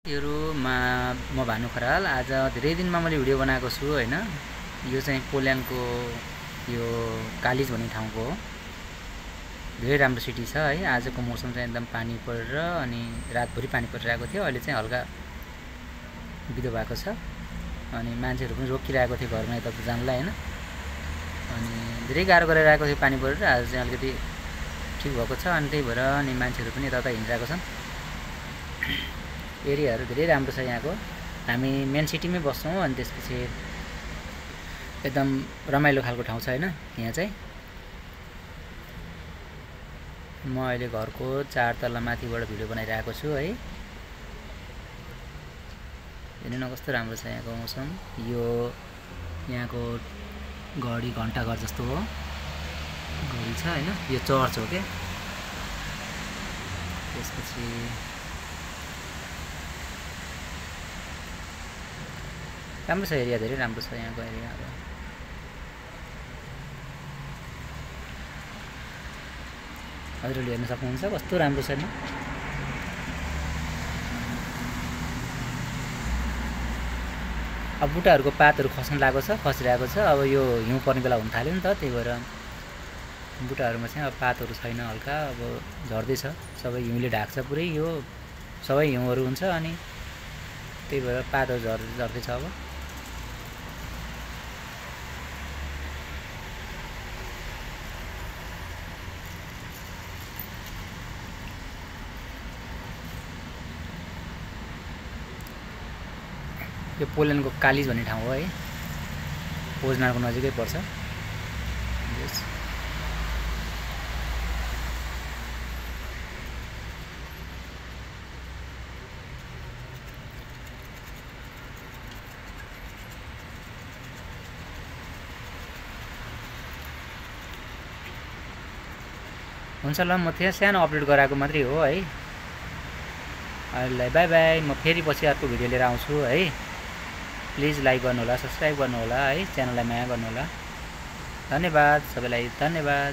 मा म भानु खराल। आज धेरै दिनमा मैले भिडियो बनाएको छु हैन। यो चाहिँ पोल्यान्डको यो कालिज भन्ने ठाउँको हो। धेरै राम्रो सिटी छ है। आजको मौसम चाहिँ एकदम पानी परेर अनि रातभरि पानी परिरहेको थियो। अहिले चाहिँ हल्का बिदो भएको छ अनि मान्छेहरू पनि रोकिरहेको थियो घरमा यता जानलाई हैन। अनि धेरै गाह्रो गरिरहेको थियो पानी परेर। आज चाहिँ अलिकति ठिक भएको छ अनि त्यही भएर अनि मान्छेहरू पनि यता हिँडिरहेको छन्। एरियाहरू धेरै राम्रो छ यहाँको। हामी मेन सिटीमै बस्छौँ अनि त्यसपछि एकदम रमाइलो खालको ठाउँ छ हैन यहाँ चाहिँ। म अहिले घरको 4 तला माथिबाट भिडियो बनाइरहेको छु है। हेर्नु न कस्तो राम्रो छ यहाँको मौसम। यो यहाँको घडी घण्टा घर जस्तो हो, घडी छ हैन। यो चर्च हो के। त्यसपछि राम्रो छ एरिया, धेरै राम्रो छ यहाँको एरिया। हजुरले हेर्न सक्नुहुन्छ कस्तो राम्रो छ नि। अब बुट्टाहरूको पातहरू खस्न लागेको छ, खसिरहेको छ। अब यो हिउँ पर्ने बेला हुन थाल्यो नि त, त्यही भएर बुट्टाहरूमा चाहिँ अब पातहरू छैन, हल्का अब झर्दैछ। सबै हिउँले ढाक्छ पुरै, यो सबै हिउँहरू हुन्छ अनि त्यही भएर पातहरू झर्दैछ। अब यो पोल्यान्डको कालिज भन्ने ठाउँ हो है। पोजनारको नजिकै पर्छ। हुन्छ ल, म त्यहाँ सानो अपडेट गराएको मात्रै हो है। अहिलेलाई बाई बाई। म फेरि पछि अर्को भिडियो लिएर आउँछु है। प्लिज लाइक गर्नुहोला, सब्सक्राइब गर्नुहोला है, च्यानललाई माया गर्नुहोला। धन्यवाद सबैलाई, धन्यवाद।